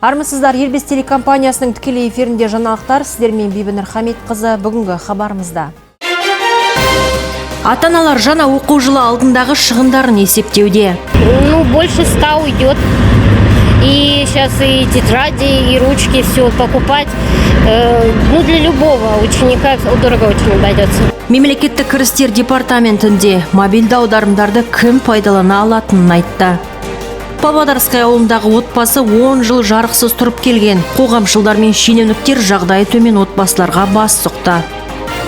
Армысыздар, Елбес телекомпаниясының тікелей эфирінде жаңалықтар. Сіздермен Бибінұр Хамитқызы. Бүгінгі хабарымызда. Ата-аналар жаңа оқу жылы алдындағы шығындарын есептеуде. Ну, больше 100 уйдет. И сейчас и тетради, и ручки, все покупать. Ну, для любого ученика дорого очень обойдется. Мемлекеттік кірістер департаментінде мобильді аударымдарды кім пайдалана алатынын айтты. Павлодарская ауылындағы отбасы 10 жыл жарықсыз тұрып келген. Қоғамшылдар мен шенеуніктер жағдайы төмен отбасыларға бас сұқты.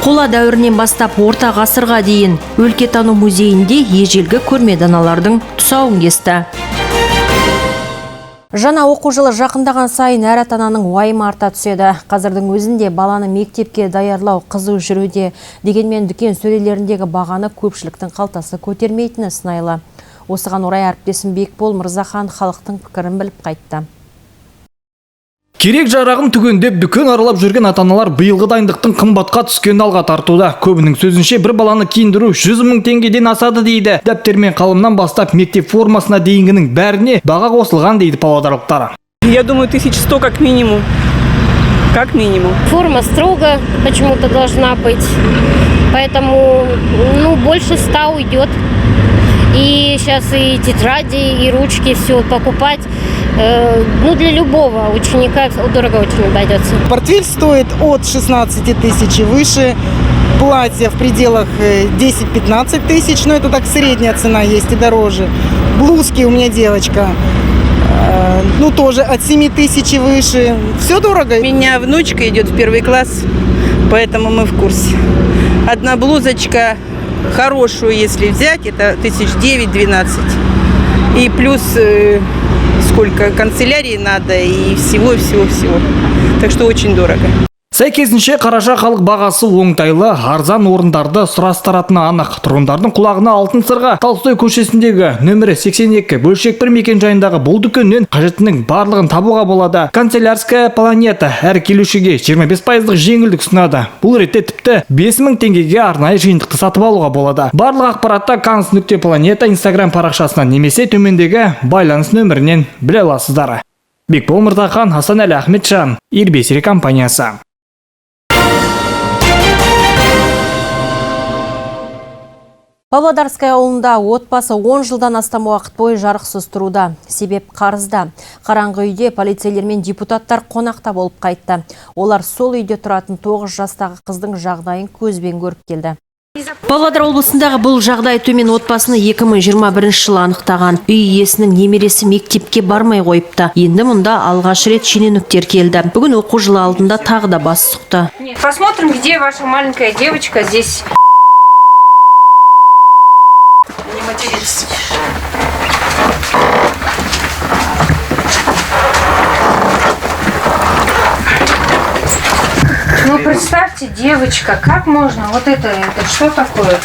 Қола дәуірінен бастап орта ғасырға дейін өлкетану музейінде ежелгі көрме даналардың тұсауын кесті. Жаңа оқу жылы жақындаған сайын әр ата-ананың уайымы арта түседі. Қазірдің өзінде баланы мектепке даярлау қызу жүруде. Дегенмен дүкен сөрелеріндегі бағаны көпшіліктің қалтасы көтермейтіні сынайлы. Осыған орай әріптесім Бекбол Мырзахан халықтың пікірін біліп қайтты. Керек жарағын түгендеп дүкен аралап жүрген ата-аналар биылғы дайындықтың қымбатқа түскенін алға тартуда. Көбінің сөзінше, бір баланы киіндіру 100 мың теңгеден асады дейді. Дәптер мен қаламнан бастап мектеп формасына дейінгінің бәріне баға қосылған дейді павлодарлықтар. Я думаю, 1100 как минимум. Как минимум. Форма строго почему-то должна быть. Поэтому, ну, больше 100 уйдет. И сейчас и тетради, и ручки, все покупать. Ну, для любого ученика дорого очень обойдется. Портфель стоит от 16 тысяч и выше. Платье в пределах 10-15 тысяч, но это так средняя цена, есть и дороже. Блузки у меня девочка, ну тоже от 7 тысяч и выше. Все дорого. У меня внучка идет в первый класс, поэтому мы в курсе. Одна блузочка хорошую, если взять, это 9-12 тысяч. И плюс сколько канцелярии надо и всего-всего-всего. Так что очень дорого. Сәйкесінше, қараша халық бағасы оңтайлы, арзан орындарды сұрастыратыны анық. Тұрғындардың құлағына алтын сырға. Толстой көшесіндегі нөмірі 82 бөлшек 1 мекен жайындағы бұл дүкеннен қажеттінің барлығын табуға болады. Канцелярская планета әр келушіге 25 пайыздық жеңілдік ұсынады. Бұл ретте тіпті 5000 теңгеге арнайы жиынтықты сатып алуға болады. Барлық ақпаратты канц нүкте планета инстаграм парақшасынан немесе төмендегі байланыс нөмірінен біле аласыздар. Бекбол Мырзахан, Асанәлі Ахметжан, Елбес компаниясы. Павлодарская ауылында отбасы 10 жылдан астам уақыт бойы жарықсыз тұруда. Себеп қарызда. Қараңғы үйде полицейлер мен депутаттар қонақта болып қайтты. Олар сол үйде тұратын 9 жастағы қыздың жағдайын көзбен көріп келді. Павлодар облысындағы бұл жағдай төмен отбасыны 2021 жылы анықтаған. Үй иесінің немересі мектепке бармай қойыпты. Енді мұнда алғаш рет шенеуніктер келді. Бүгін оқу жылы алдында тағы да бас сұқты. Посмотрим, где ваша маленькая девочка здесь. Не материтесь. Ну, представьте, девочка, как можно? Вот это что такое?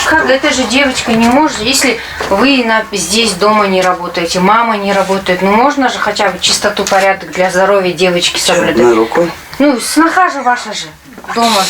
Как это же девочка не может, если вы здесь дома не работаете, мама не работает, ну можно же хотя бы чистоту, порядок для здоровья девочки соблюдать. Одной рукой. Ну, сноха же ваша же дома.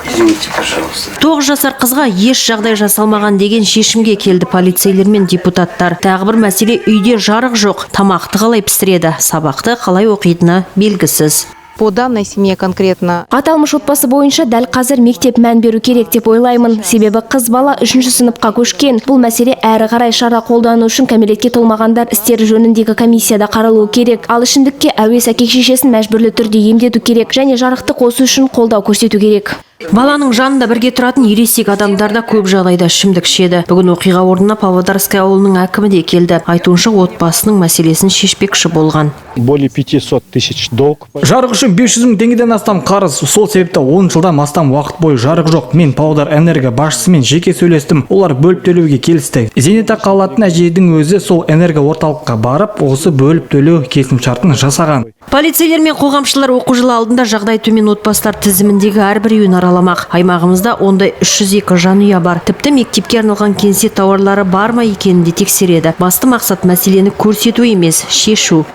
Извините, пожалуйста. 9 жасар қызға еш жағдай жасалмаған деген шешімге келді полицейлер мен депутаттар. Тағы бір мәселе: үйде жарық жоқ. Тамақты қалай пісіреді, сабақты қалай оқитыны белгісіз. По данной семье конкретно Аталмыш отбасы бойынша дәл қазір мектеп мән беру керек деп ойлаймын. Себебі қыз бала үшінші сыныпқа көшкен. Бұл мәселе әрі қарай шара қолдану үшін кәмелетке толмағандар істері жөніндегі комиссияда қаралуы керек. Ал ішімдікке әуес әке шешесін мәжбүрлі түрде емдету керек және жарықты қосу үшін қолдау көрсету керек. Баланың жанында бірге тұратын ересек адамдар да көп жағдайда ішімдік ішеді. Бүгін оқиға орнына Павлодарская ауылының әкімі де келді. Айтуынша, отбасының мәселесін шешпекші болған. Более 500 тысяч долг. Жарық үшін 500 мың теңгеден астам қарыз. Сол себепті 10 жылдан астам уақыт бойы жарық жоқ. Мен Павлодар Энерго басшысымен жеке сөйлестім. Олар бөліп төлеуге келісті. Зейнетақы алатын әжейдің өзі сол энерго орталыққа барып, осы бөліп төлеу келісімшартын жасаған. Полицейлер мен қоғамшылар оқу жылы алдында жағдай төмен отбасылар тізіміндегі әрбір үйін араламақ. Аймағымызда ондай 302 жанұя бар. Тіпті мектепке арналған кеңсе тауарлары бар ма екенін де тексереді. Басты мақсат мәселені көрсету емес, шешу.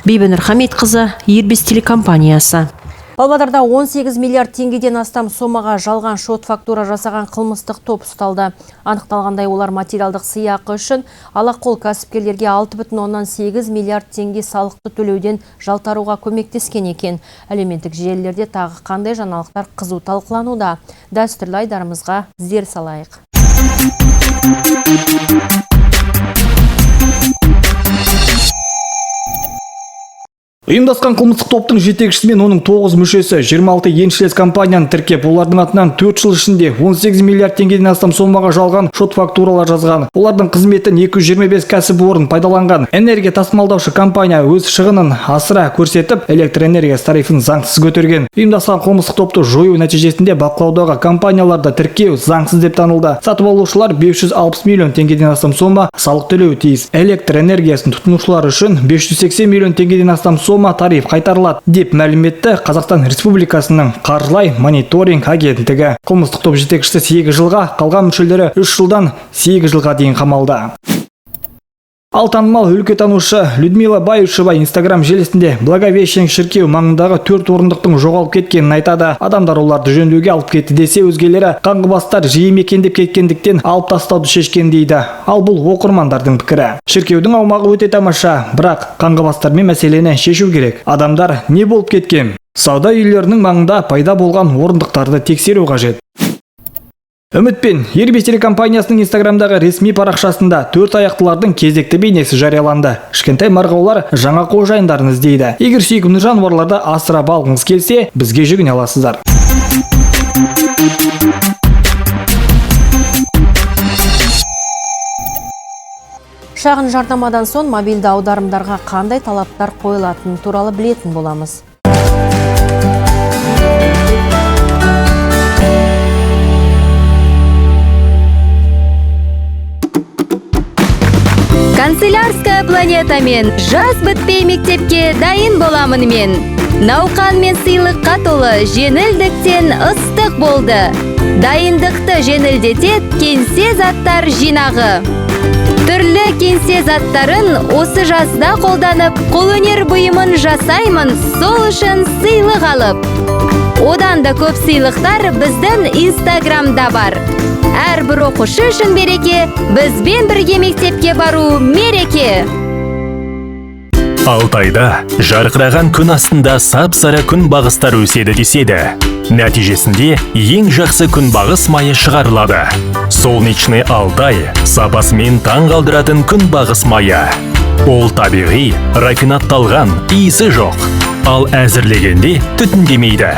Бибінұр Хамитқызы, Елбес телекомпаниясы. Павлодарда 18 миллиард теңгеден астам сомаға жалған шот фактура жасаған қылмыстық топ ұсталды. Анықталғандай, олар материалдық сыйақы үшін алақол кәсіпкерлерге 6,8 миллиард теңге салықты төлеуден жалтаруға көмектескен екен. Әлеуметтік желілерде тағы қандай жаңалықтар қызу талқылануда? Дәстүрлі айдарымызға зер салайық. Ұйымдасқан қылмыстық топтың жетекшісі мен оның 9 мүшесі 26 еншілес компанияны тіркеп, олардың атынан 4 жыл ішінде 18 миллиард теңгеден астам сомаға жалған шот фактуралар жазған. Олардың қызметін 225 кәсіпорын пайдаланған. Энергия тасымалдаушы компания өз шығынын асыра көрсетіп, электр энергиясы тарифін заңсыз көтерген. Ұйымдасқан қылмыстық топты жою нәтижесінде бақылаудағы компанияларды тіркеу заңсыз деп танылды. Сатып алушылар 560 миллион теңгеден астам сома салық төлеуі тиіс. Электр энергиясын тұтынушылар үшін 580 миллион теңгеден астам сома тариф қайтарылады, деп мәлім етті Қазақстан Республикасының қаржылай мониторинг агенттігі. Қылмыстық топ жетекшісі 8 жылға, қалған мүшелері 3 жылдан 8 жылға дейін қамалды. Ал танымал өлкетанушы Людмила Баюшева Инстаграм желісінде Благовещен шіркеу маңындағы 4 орындықтың жоғалып кеткенін айтады. Адамдар оларды жөндеуге алып кетті десе, өзгелері қаңғыбастар жиі мекендеп кеткендіктен алып тастауды шешкен дейді. Ал бұл оқырмандардың пікірі. Шіркеудің аумағы өте тамаша, бірақ қаңғыбастармен мәселені шешу керек. Адамдар не болып кеткен? Сауда үйлерінің маңында пайда болған орындықтарды тексеру қажет. Үмітпен Ирбис телекомпаниясының Инстаграмдағы ресми парақшасында төрт аяқтылардың кезекті бейнесі жарияланды. Кішкентай марғаулар жаңа қожайындарын іздейді. Егер сүйкімді жануарларды асырап алғыңыз келсе, бізге жүгіне аласыздар. Шағын жарнамадан соң мобильді аударымдарға қандай талаптар қойылатыны туралы білетін боламыз. Канцелярская планетамен жаз бітпей мектепке дайын боламын мен. Науқан мен сыйлыққа толы жеңілдіктен ыстық болды. Дайындықты жеңілдетет кеңсе заттар жинағы. Түрлі кеңсе заттарын осы жазда қолданып, қолөнер бұйымын жасаймын, сол үшін сыйлық алып. Одан да көп сыйлықтар біздің Инстаграмда бар. Әрбір оқушы үшін береке, бізбен бірге мектепке бару мереке. Алтайда жарқыраған күн астында сап-сары күнбағыстар өседі деседі. Нәтижесінде ең жақсы күнбағыс майы шығарылады. Солнечный Алтай сапасымен таң қалдыратын күнбағыс майы. Ол табиғи, рафинатталған, иісі жоқ. Ал әзірлегенде түтіндемейді.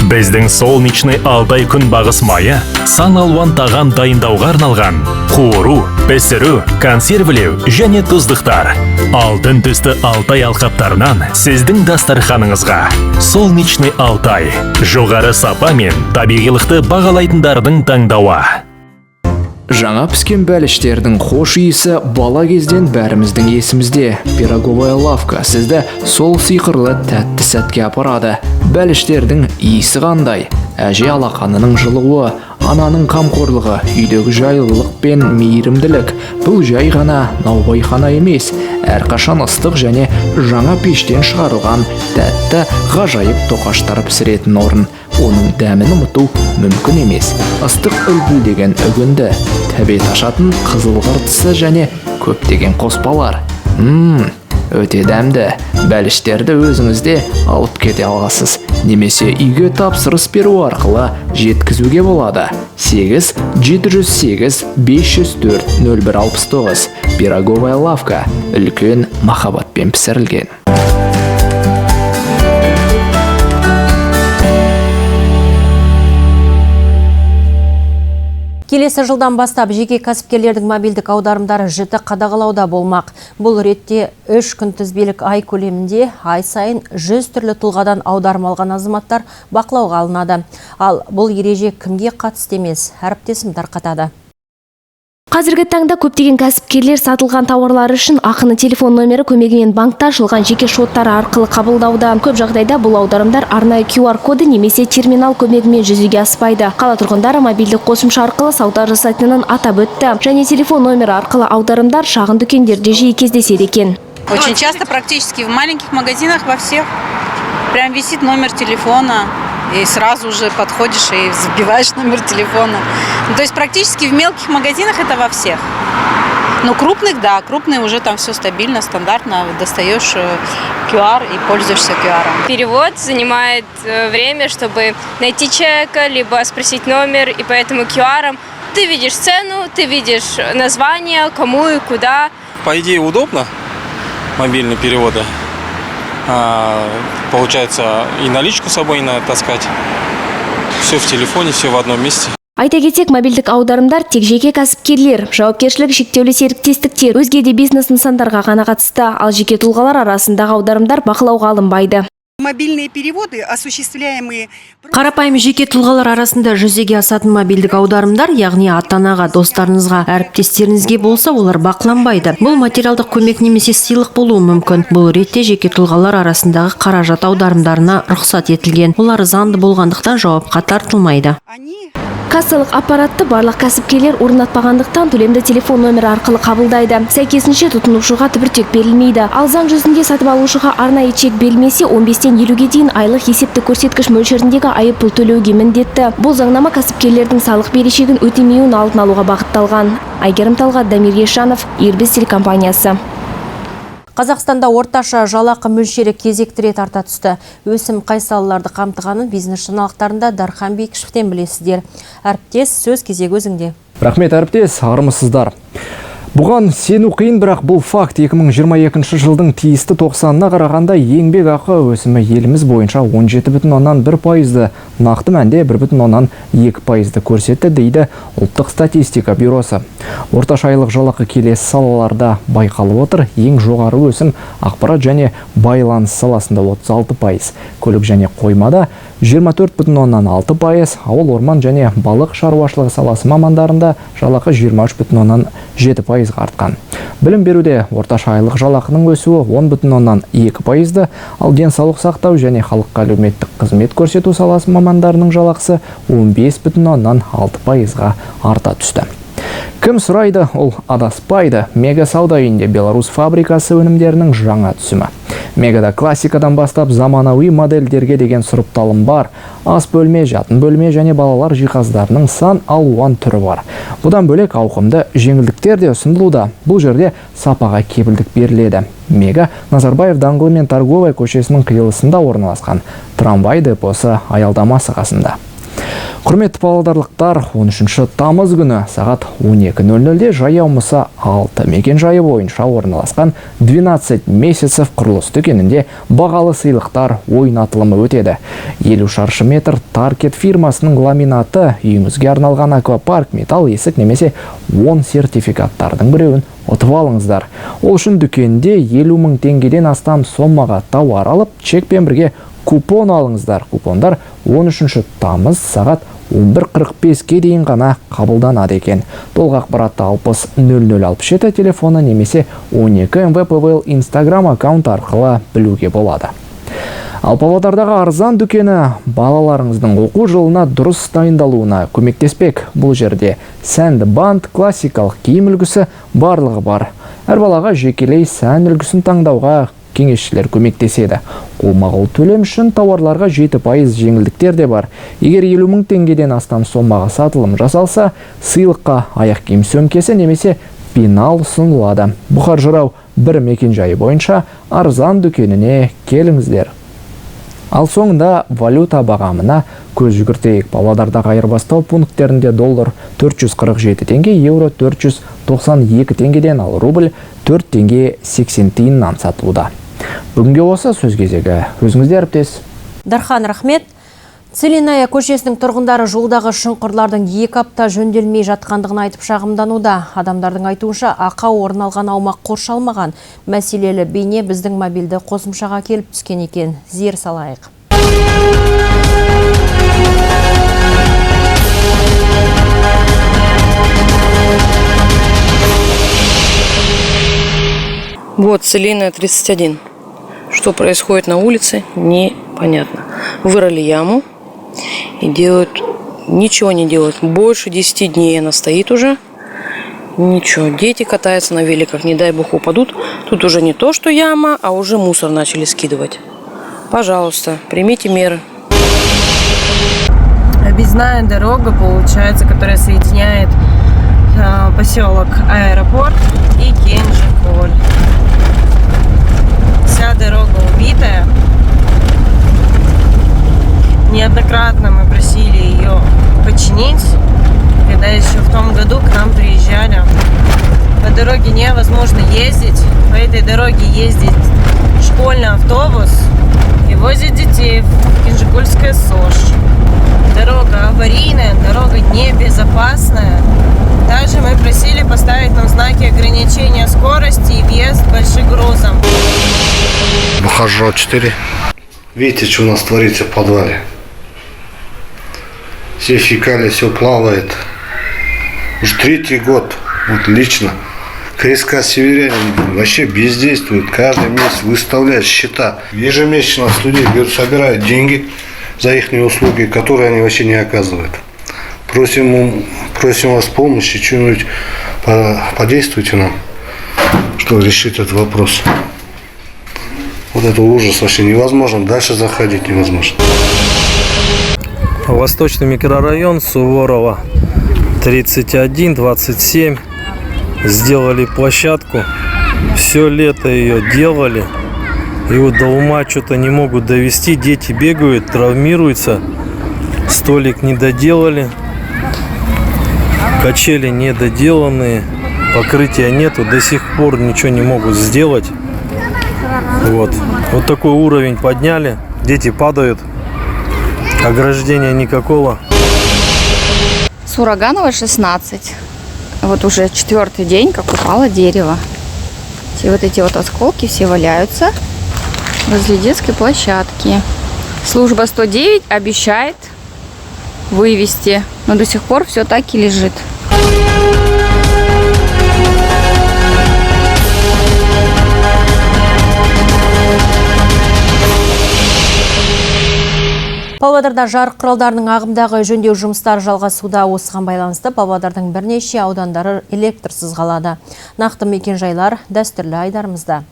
Біздің Солнечный Алтай күнбағыс майы сан алуан тағам дайындауға арналған. Қуыру, пісіру, консервілеу және тұздықтар. Алтын түсті Алтай алқаптарынан сіздің дастарханыңызға. Солнечный Алтай. Жоғары сапа мен табиғилықты бағалайтындардың таңдауы. Жаңа піскен бәліштердің хош иісі бала кезден бәріміздің есімізде. Пироговая лавка сізді сол сиқырлы тәтті сәтке апарады. Бәліштердің иісі қандай? Әже алақанының жылуы, ананың қамқорлығы, үйдегі жайлылық пен мейірімділік. Бұл жай ғана наубайхана емес, әрқашан ыстық және жаңа пештен шығарылған тәтті ғажайып тоқаштар пісіретін орын. Оның дәмін ұмыту мүмкін емес. Ыстық үлпілдеген үгінді, тәбет ашатын қызыл қыртысы және көптеген қоспалар. Өте дәмді. Бәліштерді өзіңізде алып кете аласыз. Немесе үйге тапсырыс беру арқылы жеткізуге болады. 8 708 504 0169. Пироговая лавка. Үлкен махаббатпен пісірілген. Келесі жылдан бастап жеке кәсіпкерлердің мобильдік аударымдары жіті қадағалауда болмақ. Бұл ретте 3 күнтізбелік ай көлемінде ай сайын 100 түрлі тұлғадан аударым алған азаматтар бақылауға алынады. Ал бұл ереже кімге қатысты емес, әріптесім тарқатады. Қазіргі таңда көптеген кәсіпкерлер сатылған тауарлары үшін ақыны телефон номері көмегімен банкта ашылған жеке шоттары арқылы қабылдауда. Көп жағдайда бұл аударымдар арнайы QR коды немесе терминал көмегімен жүзеге аспайды. Қала тұрғындары мобильдік қосымша арқылы сауда жасайтынын атап өтті. Және телефон номері арқылы аударымдар шағын дүкендерде жиі кездеседі екен. Очень часто практически в маленьких магазинах во всех. Прям висит номер телефона, и сразу же подходишь и забиваешь номер телефона. Ну, то есть практически в мелких магазинах это во всех. Но крупных, да, крупные уже там все стабильно, стандартно. Достаешь QR и пользуешься QR. Перевод занимает время, чтобы найти человека, либо спросить номер, и поэтому QR ты видишь цену, ты видишь название, кому и куда. По идее удобно мобильные переводы. Получается, и наличку с собой не надо таскать. Все в телефоне, все в одном месте. Айта кетсек, мобильдік аударымдар тек жеке кәсіпкерлер, жауапкершілігі шектеулі серіктестіктер, өзге де бизнес нысандарға ғана қатысты, ал жеке тұлғалар арасындағы аударымдар бақылауға алынбайды. Мобильные переводы, осуществляемые Қарапайым жеке тұлғалар арасында жүзеге асатын мобильдік аударымдар, яғни ата-анаға, достарыңызға, әріптестеріңізге болса, олар бақыланбайды. Бұл материалдық көмек немесе сыйлық болуы мүмкін. Бұл ретте жеке тұлғалар арасындағы қаражат аударымдарына рұқсат етілген. Олар заңды болғандықтан жауапқа тартылмайды. Кассалық аппаратты барлық кәсіпкерлер орнатпағандықтан, төлемді телефон нөмірі арқылы қабылдайды. Сәйкесінше, тұтынушыға түбіртек берілмейді. Ал заң жүзінде сатып алушыға арнайы чек берілмесе, 15-тен 50-ге дейін айлық есептік көрсеткіш мөлшеріндегі айыппұл төлеуге міндетті. Бұл заңнама кәсіпкерлердің салық берешегін өтемеуін алдын алуға бағытталған. Әйгерім Талғат, Дамир Ешанов, Ирбис телекомпаниясы. Қазақстанда орташа жалақы мөлшері кезекті рет арта түсті. Өсім қай салаларды қамтығанын бизнес жаңалықтарында Дархан Бекішевтен білесіздер. Әріптес, сөз кезегі өзіңде. Рахмет, әріптес, армысыздар. Бұған сену қиын, бірақ бұл факт. 2022 жылдың тиісті тоқсанына қарағанда еңбек ақы өсімі еліміз бойынша 17,1%-ды, нақты мәнде 1,2%-ды көрсетті, дейді Ұлттық статистика бюросы. Орташа айлық жалақы келесі салаларда байқалып отыр. Ең жоғары өсім ақпарат және байланыс саласында 36%, көлік және қоймада 24,6%, ауыл, орман және балық шаруашылығы саласы мамандарында жалақы 23,7%-ға артқан. Білім беруде орташа айлық жалақының өсуі 10,2%-ды, ал денсаулық сақтау және халыққа әлеуметтік қызмет көрсету саласы мамандарының жалақысы 15,6%-ға арта түсті. Кім сұрайды, ол адаспайды. Мега сауда үйінде Беларусь фабрикасы өнімдерінің жаңа түсімі. Мегада классикадан бастап заманауи модельдерге деген сұрыпталым бар. Ас бөлме, жатын бөлме және балалар жиһаздарының сан алуан түрі бар. Бұдан бөлек ауқымды жеңілдіктер де ұсынылуда. Бұл жерде сапаға кепілдік беріледі. Мега Назарбаев даңғылы мен Торговая көшесінің қиылысында орналасқан трамвай депосы аялдамасы қасында. Құрметті павлодарлықтар, 13 тамыз күні сағат 12:00-де Жаяу Мұса 6 мекен жайы бойынша орналасқан 12 месяцев құрылыс дүкенінде бағалы сыйлықтар ойнатылымы өтеді. 50 шаршы метр Таркет фирмасының ламинаты, үйіңізге арналған аквапарк, металл есік немесе 10 сертификаттардың біреуін ұтып алыңыздар. Ол үшін дүкенде 50 мың теңгеден астам сомаға тауар алып, чекпен бірге купон алыңыздар. Купондар 13 тамыз сағат 11:45-ке дейін ғана қабылданады екен. Толық ақпаратты 60 0067 телефоны немесе 12 МВПВЛ Инстаграм аккаунт арқылы білуге болады. Ал Павлодардағы арзан дүкені балаларыңыздың оқу жылына дұрыс дайындалуына көмектеспек. Бұл жерде сәнді бант, классикалық киім үлгісі барлығы бар. Әр балаға жекелей сән үлгісін таңдауға кеңесшілер көмектеседі. Қолма-қол төлем үшін тауарларға 7% жеңілдіктер де бар. Егер 50 мың теңгеден астам сомаға сатылым жасалса, сыйлыққа аяқ киім сөмкесі немесе пенал ұсынылады. Бұхар жырау бір мекенжайы бойынша арзан дүкеніне келіңіздер. Ал соңында валюта бағамына көз жүгіртейік. Павлодардағы айырбастау пункттерінде доллар 447 теңге, евро 492 теңгеден, ал рубль 4 теңге 80 тиыннан сатылуда. Бүгінге осы, сөз кезегі өзіңізде, әріптес. Дархан, рахмет. Целинная көшесінің тұрғындары жолдағы шұңқырлардың 2 апта жөнделмей жатқандығын айтып шағымдануда. Адамдардың айтуынша, ақау орын алған аумақ қоршалмаған. Мәселелі бейне біздің мобильді қосымшаға келіп түскен екен. Зер салайық. Вот Целинная 31. Что происходит на улице, непонятно. Вырыли яму и делают, ничего не делают. Больше 10 дней она стоит уже. Ничего, дети катаются на великах, не дай бог упадут. Тут уже не то, что яма, а уже мусор начали скидывать. Пожалуйста, примите меры. Объездная дорога, получается, которая соединяет поселок Аэропорт и Кенжеколь. Вся дорога убитая. Неоднократно мы просили ее починить, когда еще в том году к нам приезжали. По дороге невозможно ездить. По этой дороге ездит школьный автобус и возит детей в Кенжекольское СОЖ. Дорога аварийная, дорога небезопасная. Также мы просили поставить нам знаки ограничения скорости и въезд большим грузом. Бухажо 4. Видите, что у нас творится в подвале? Все фекалии, все плавает. Уж третий год, вот лично. КСК «Северянин» вообще бездействует. Каждый месяц выставляет счета. Ежемесячно с людей берут, собирают деньги за их услуги, которые они вообще не оказывают. Просим вас помощи, что-нибудь подействуйте нам, чтобы решить этот вопрос. Вот это ужас вообще невозможно, дальше заходить невозможно. Восточный микрорайон Суворова, 31, 27. Сделали площадку, все лето ее делали. И вот до ума что-то не могут довести, дети бегают, травмируются. Столик не доделали, качели недоделанные, покрытия нету, до сих пор ничего не могут сделать. Вот такой уровень подняли, дети падают, ограждения никакого. Сураганова, 16. Вот уже четвертый день, как упало дерево. Все вот эти вот осколки все валяются возле детской площадки. Служба 109 обещает вывести, но до сих пор все так и лежит. Павлодарда жарық құралдарының ағымдағы жөндеу жұмыстары жалғасуда. Осыған байланысты Павлодардың бірнеше аудандары электрсіз қалады. Нақты мекенжайлар дәстүрлі айдарымызда.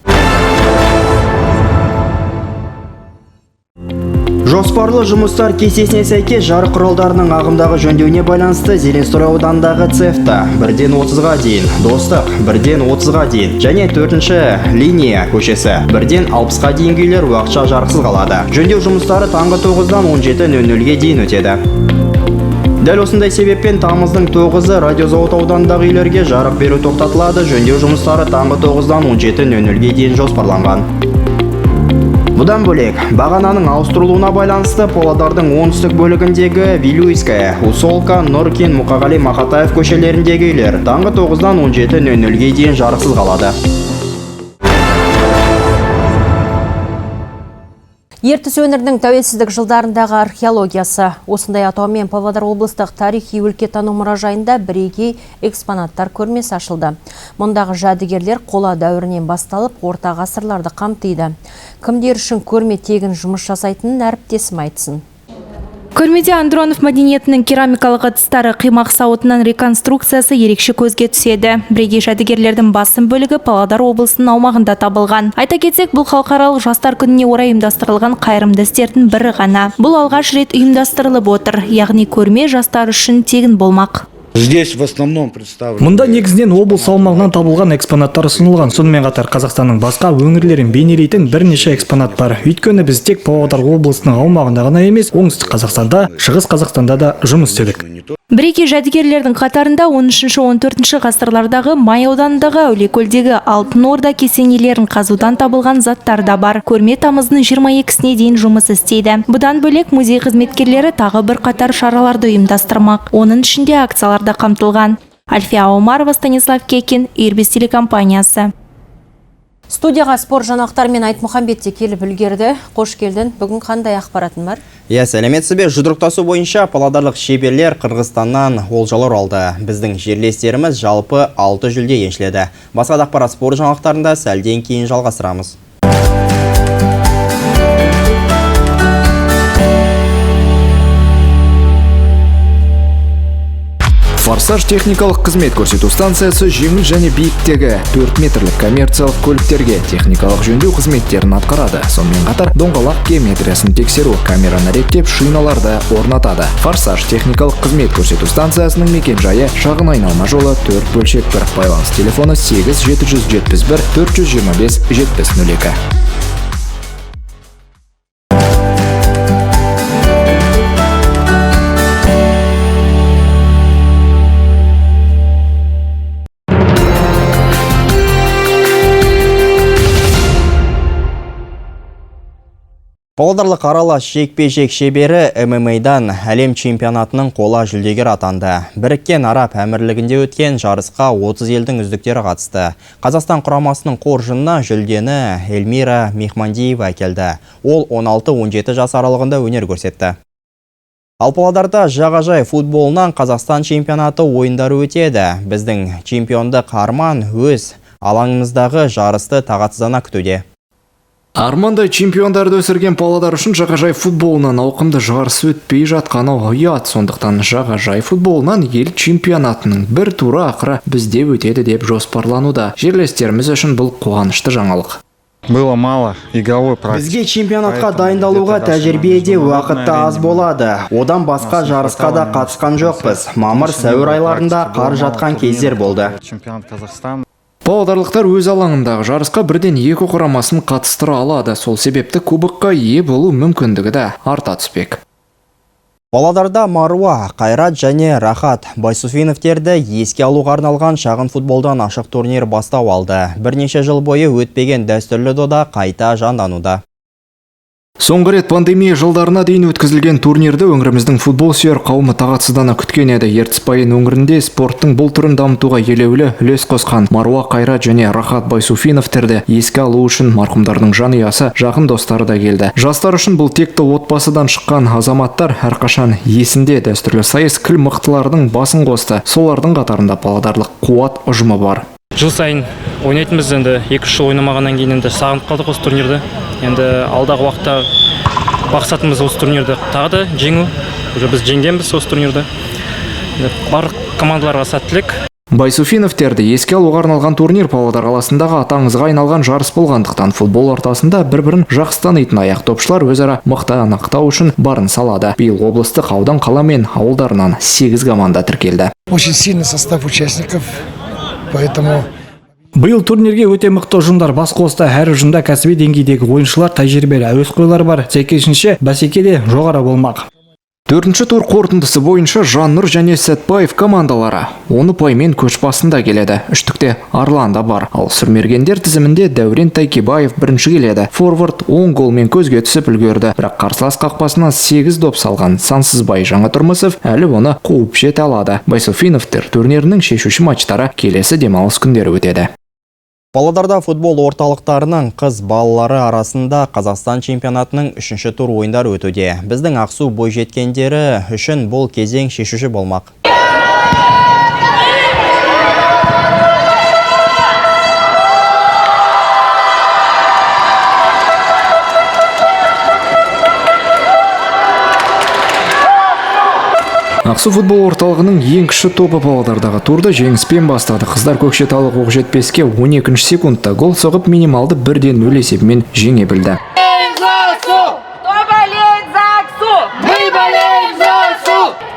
Жоспарлы жұмыстар кестесіне сәйкес жарық құралдарының ағымдағы жөндеуіне байланысты Зеленстрой ауданындағы цехта 1-ден 30-ға дейін, Достық 1-ден 30-ға дейін және 4-ші линия көшесі 1-ден 60-ға дейінгі үйлер уақытша жарықсыз қалады. Жөндеу жұмыстары таңғы 9-дан 17:00-ге дейін өтеді. Дәл осындай себеппен тамыздың 9-ы Радиозауыт ауданындағы үйлерге жарық беру тоқтатылады. Жөндеу жұмыстары таңғы 9-дан 17:00-ге дейін жоспарланған. Бұдан бөлек, бағананың ауыстырылуына байланысты Павлодардың оңтүстік бөлігіндегі Вилюйская, Усолка, Нұркин, Мұқағали, Мақатаев көшелеріндегі үйлер таңғы 9-дан 17:00-ге дейін жарықсыз қалады. Ертіс өңірінің тәуелсіздік жылдарындағы археологиясы. Осындай атаумен Павлодар облыстық тарихи өлкетану мұражайында бірегей экспонаттар көрмесі ашылды. Мұндағы жәдігерлер қола дәуірінен басталып, орта ғасырларды қамтиды. Кімдер үшін көрме тегін жұмыс жасайтынын әріптесім айтсын. Көрмеде Андронов мәдениетінің керамикалық ыдыстары, қимақ сауытының реконструкциясы ерекше көзге түседі. Бірегей жәдігерлердің басым бөлігі Павлодар облысының аумағында табылған. Айта кетсек, бұл халықаралық жастар күніне орай ұйымдастырылған қайырымды істердің бірі ғана. Бұл алғаш рет ұйымдастырылып отыр, яғни көрме жастар үшін тегін болмақ. Здесь в основном представлены. Мұнда негізінен облыс аумағынан табылған экспонаттар ұсынылған. Сонымен қатар Қазақстанның басқа өңірлерін бейнелейтін бірнеше экспонат бар. Өйткені біз тек Павлодар облысының аумағында ғана емес, Оңтүстік Қазақстанда, Шығыс Қазақстанда да жұмыс істедік. Бірегей жәдігерлердің қатарында 13-14 ғасырлардағы Май ауданындағы Әулиекөлдегі Алтын Орда кесенелерін қазудан табылған заттар да бар. Көрме тамыздың 22-сіне дейін жұмыс істейді. Бұдан бөлек музей қызметкерлері тағы бірқатар шараларды ұйымдастырмақ. Оның ішінде акциялар да қамтылған. Альфия Омарова, Станислав Кекин, Ирбис телекомпаниясы. Студияға спорт жаңалықтарымен Айтмұхамбет те келіп үлгерді. Қош келдің. Бүгін қандай ақпаратың бар? Иә, сәлеметсіз бе? Жұдырықтасу бойынша павлодарлық шеберлер Қырғызстаннан олжалар алды. Біздің жерлестеріміз жалпы 6 жүлде еншіледі. Басқа да ақпарат спорт жаңалықтарында сәлден кейін жалғастырамыз. Форсаж техникалық қызмет көрсету станциясы жеңіл және биіктегі 4 метрлік коммерциялық көліктерге техникалық жөндеу қызметтерін атқарады. Сонымен қатар доңғалақ геометриясын тексеру, камераны реттеп, шиналарды орнатады. Форсаж техникалық қызмет көрсету станциясының мекен-жайы шағын айналма жолы 4 бөлшек 1. Байланыс телефоны 8 771 425 70 02. Павлодарлық аралас жекпе-жек шебері ММА-дан әлем чемпионатының қола жүлдегері атанды. Біріккен Араб Әмірлігінде өткен жарысқа 30 елдің үздіктері қатысты. Қазақстан құрамасының қоржынына жүлдені Эльмира Мехмандиева әкелді. Ол 16-17 жас аралығында өнер көрсетті. Ал Павлодарда жағажай футболынан Қазақстан чемпионаты ойындары өтеді. Біздің чемпиондық арман өз алаңымыздағы жарысты тағатсыздана күтуде. Армандай чемпиондарды өсірген Павлодар үшін жағажай футболынан ауқымды жарыс өтпей жатқаны ұят. Сондықтан жағажай футболынан ел чемпионатының бір туры ақыры бізде өтеді деп жоспарлануда. Жерлестеріміз үшін бұл қуанышты жаңалық. Было мало игровой практики. Бізге чемпионатқа дайындалуға тәжірибе де уақыт та аз болады. Одан басқа жарысқа да қатысқан жоқпыз. Мамыр, сәуір айларында қар жатқан кездер болды. Чемпионат Казахстана. Павлодарлықтар өз алаңындағы жарысқа бірден екі құрамасын қатыстыра алады. Сол себепті кубокқа ие болу мүмкіндігі де арта түспек. Павлодарда Маруа, Қайрат және Рахат Байсуфиновтерді еске алуға арналған шағын футболдан ашық турнир бастау алды. Бірнеше жыл бойы өтпеген дәстүрлі дода қайта жандануда. Соңғы рет пандемия жылдарына дейін өткізілген турнирді өңіріміздің футбол сүйер қауымы тағатсыздана күткен еді. Ертіс-Баян өңірінде спорттың бұл түрін дамытуға елеулі үлес қосқан Маруа, Қайрат және Рахат Байсуфиновтерді еске алу үшін марқұмдардың жанұясы, жақын достары да келді. Жастар үшін бұл текті отбасыдан шыққан азаматтар әрқашан есінде. Дәстүрлі сайыс кіл мықтылардың басын қосты. Солардың қатарында павлодарлық Қуат ұжымы бар. Жыл сайын ойнайтынбыз, енді 2-3 жыл ойнамағаннан кейін енді сағынып қалдық осы турнирді. Енді алдағы уақытта мақсатымыз осы турнирді тағы да жеңу. Уже біз жеңгенбіз осы турнирді. Барлық командаларға сәттілік. Байсуфиновтерді еске алуға арналған турнир Павлодар қаласындағы аты аңызға айналған жарыс болғандықтан футбол ортасында бір-бірін жақсы танитын аяқ топшылар өзара мықты анықтау үшін барын салады. Биыл облыстық аудан, қала мен ауылдарынан 8 команда тіркелді. Очень сильный состав участников, поэтому. Биыл турнирге өте мықты ұжымдар бас қосты. Әр ұжымда кәсіби деңгейдегі ойыншылар, тәжірибелі әуесқойлар бар. Сәйкесінше бәсеке де жоғары болмақ. Төртінші тур қорытындысы бойынша Жаннұр және Сәтбаев командалары 10 ұпаймен көш басында келеді. Үштікте Арлан да бар. Ал сұрмергендер тізімінде Дәурен Тайкебаев бірінші келеді. Форвард 10 голмен көзге түсіп үлгерді. Бірақ қарсылас қақпасына 8 доп салған Сансызбай Жаңатұрмысов әлі оны қуып жете алады. Байсуфиновтер турнирінің шешуші матчтары келесі демалыс күндері өтеді. Павлодарда футбол орталықтарының қыз балалары арасында Қазақстан чемпионатының 3-ші тур ойындары өтуде. Біздің Ақсу бойжеткендері үшін бұл кезең шешуші болмақ. Ақсу футбол орталығының ең кіші тобы Павлодардағы турды жеңіспен бастады. Қыздар Көкшетаулық Оқжетпеске 12 секундта гол соғып, минималды 1-0 есебімен жеңе білді. Кто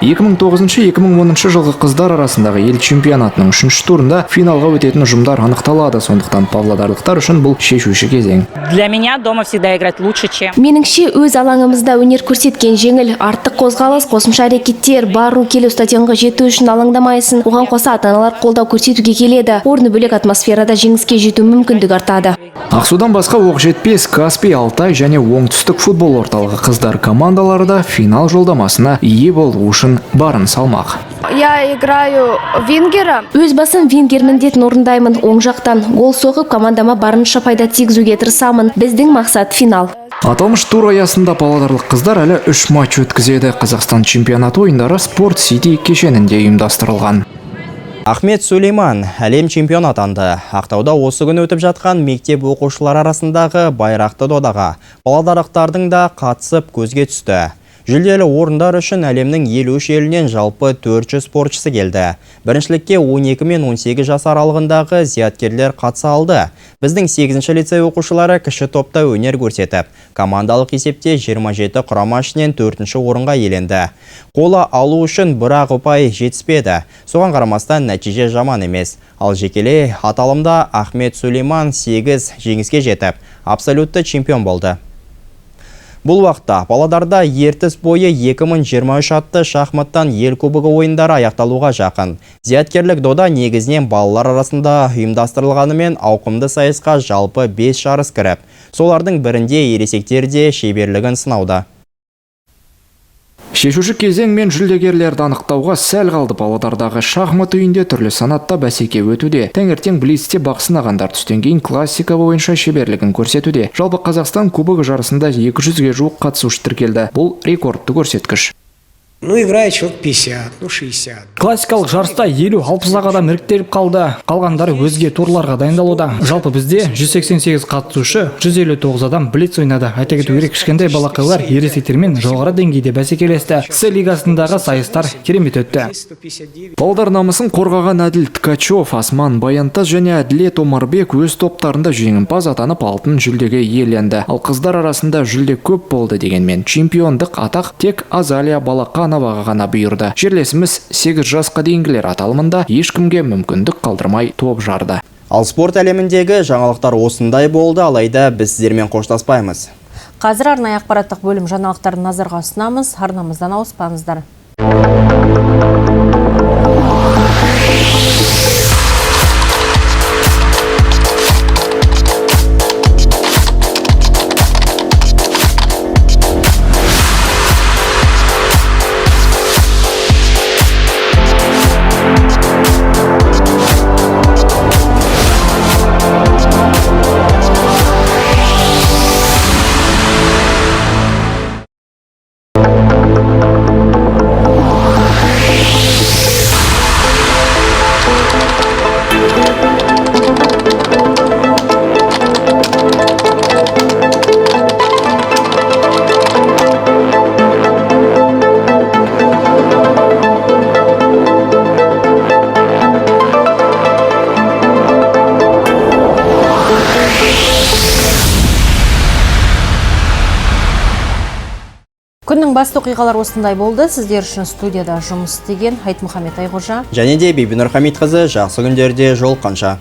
2009-2010 жылғы қыздар арасындағы ел чемпионатының 3-ші турында финалға өтетін ұжымдар анықталады. Сондықтан павлодарлықтар үшін бұл шешуші кезең. Для меня дома всегда играть лучше, чем. Меніңше, өз алаңымызда өнер көрсеткен жеңіл, артық қозғалыс, қосымша әрекеттер, бару келу стадионға жету үшін алаңдамайсың. Оған қоса ата-аналар қолдау көрсетуге келеді. Орны бөлек атмосферада жеңіске жету мүмкіндігі артады. Ақсудан басқа Оқжетпес, Каспий, Алтай және Оңтүстік футбол орталығы қыздар командалары да финал жолдамасына ие болу үшін барын салмақ. Я играю вингера. Өз басым вингер міндетін орындаймын. Оң жақтан гол соғып, командама барынша пайда тигізуге тырысамын. Біздің мақсат финал. Аталмыш тур аясында павлодарлық қыздар әлі 3 матч өткізеді. Қазақстан чемпионаты ойындары Спорт Сити кешенінде ұйымдастырылған. Ахмет Сулейман әлем чемпионы атанды. Ақтауда осы күні өтіп жатқан мектеп оқушылары арасындағы байрақты додаға павлодарлықтардың да қатысып көзге түсті. Жүлделі орындар үшін әлемнің 53 елінен жалпы 400 спортшысы келді. Біріншілікке 12 мен 18 жас аралығындағы зияткерлер қатыса алды. Біздің 8-ші лицей оқушылары кіші топта өнер көрсетіп, командалық есепте 27 құрама ішінен 4-ші орынға иеленді. Қола алу үшін бір-ақ ұпай жетіспеді. Соған қарамастан нәтиже жаман емес. Ал жекелей аталымда Ахмет Сулейман 8 жеңіске жетіп, абсолютті чемпион болды. Бұл уақытта Павлодарда Ертіс бойы 2023 атты шахматтан ел кубогы ойындары аяқталуға жақын. Зияткерлік дода негізінен балалар арасында ұйымдастырылғанымен ауқымды сайысқа жалпы 5 жарыс кіріп, солардың бірінде ересектер де шеберлігін сынауда. Шешуші кезең мен жүлдегерлерді анықтауға сәл қалды. Павлодардағы шахмат үйінде түрлі санатта бәсеке өтуде. Таңертең блицте бақ сынағандар түстен кейін классика бойынша шеберлігін көрсетуде. Жалпы Қазақстан кубогы жарысында 200-ге жуық қатысушы тіркелді. Бұл рекордты көрсеткіш. Ну, играет человек 50, ну, 60. Классикалық жарыста 50-60 адам іріктеліп қалды. Қалғандары өзге турларға дайындалуда. Жалпы бізде 188 қатысушы, 159 адам блиц ойнады. Айта кету керек, кішкентай балақайлар ересектермен жоғары деңгейде бәсекелесті. С лигасындағы сайыстар керемет өтті. Павлодар намысын қорғаған Әділ Ткачев, Асман Баянтас және Әділет Омарбек өз топтарында жеңімпаз атанып алтын жүлдеге иеленді. Ал қыздар арасында жүлде көп болды дегенмен чемпиондық атақ тек Азалия Балақановаға ғана бұйырды. Жерлесіміз 8 жасқа дейінгілер аталымында ешкімге мүмкіндік қалдырмай топ жарды. Ал спорт әлеміндегі жаңалықтар осындай болды, алайда біз сіздермен қоштаспаймыз. Қазір арнайы ақпараттық бөлім жаңалықтарын назарға ұсынамыз. Арнамыздан ауыспаңыздар. Күннің басты оқиғалары осындай болды. Сіздер үшін студияда жұмыс істеген Айтмұхамед Айғожа және де Бибінұр Хамитқызы. Жақсы күндерде жолыққанша.